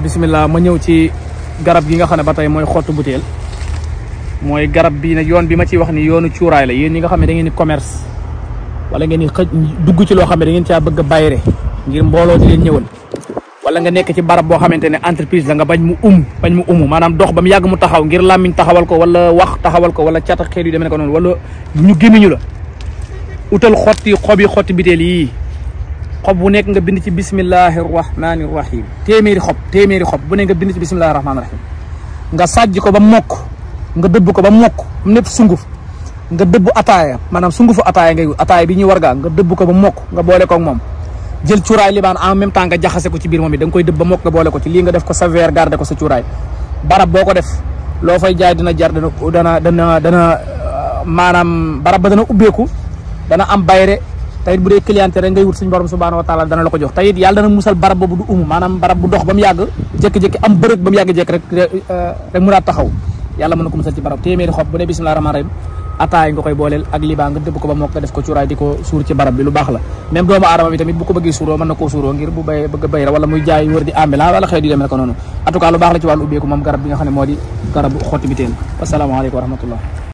bismillah ma ñëw ci garab gi nga xam ne ba tey mooy xottu butéel mooy garab bi nag yoon bi ma ciy wax ni yoonu cuuraay la yéen ñi nga xam ne da ngeen di commerce wala ngeen di xëj dugg ci loo xam ne da ngeen caa bëgg a bayre ngir mbooloo di leen ñëwal wala nga nekk ci barab boo xamante ne entreprise la nga bañ mu umu maanaam dox ba mu yàgg mu taxaw ngir làmmiñ taxawal ko wala wax taxawal ko wala cata xeet yu demee ko noonu wala ñu gémmiñu la utal xotti butéel yii xob bu nekk nga bind ci bismillahi rahmani rahim téeméeri xob bu nekk nga bind ci bismillahi rahmani rahim nga sàjj ko ba mokk nga dëbb ko ba mokk mu nekk sunguf nga dëbb ataaya maanaam sungufu ataaya ngay ataaya bi ñuy wargaa nga dëbb ko ba mokk nga boole ko ak moom jël cuuraay libaan en même temps nga jaxase ko ci biir moom it da nga koy dëbb ba mokk nga boole ko ci lii nga def ko sa verre garder ko sa cuuraay barab boo ko def loo fay jaay dina jar dana maanaam barab ba dana ubbeeku dana am bayre tayit bu dee cliente rek ngay wut suñu borom subhanahu wa taala dana la ko jox tayit yàlla dana musal barab boobu du umu maanaam barab bu dox ba mu yàgg jékki-jékki am bërëg ba mu yàgg jékki rek mu daat taxaw yàlla mën na ko musal ci barab téeméeri xob bu dee bismillah rahmaan rahim ataay nga koy booleel ak libaa nga dëbb ko ba mook nga def ko cuuraay di ko suur ci barab bi lu baax la même doomu aadama bi tamit bu ko bëggee suuroo mën na koo suuroo ngir bu bay bëgg bay wala muy jaay wër di ambulant wala xëy di demee ko noonu en tout cas lu baax la ci wàllu ubbeeku moom garab bi nga xam ne moo di garabu xotti bi teen asalaamaaleykum wa rahmatullah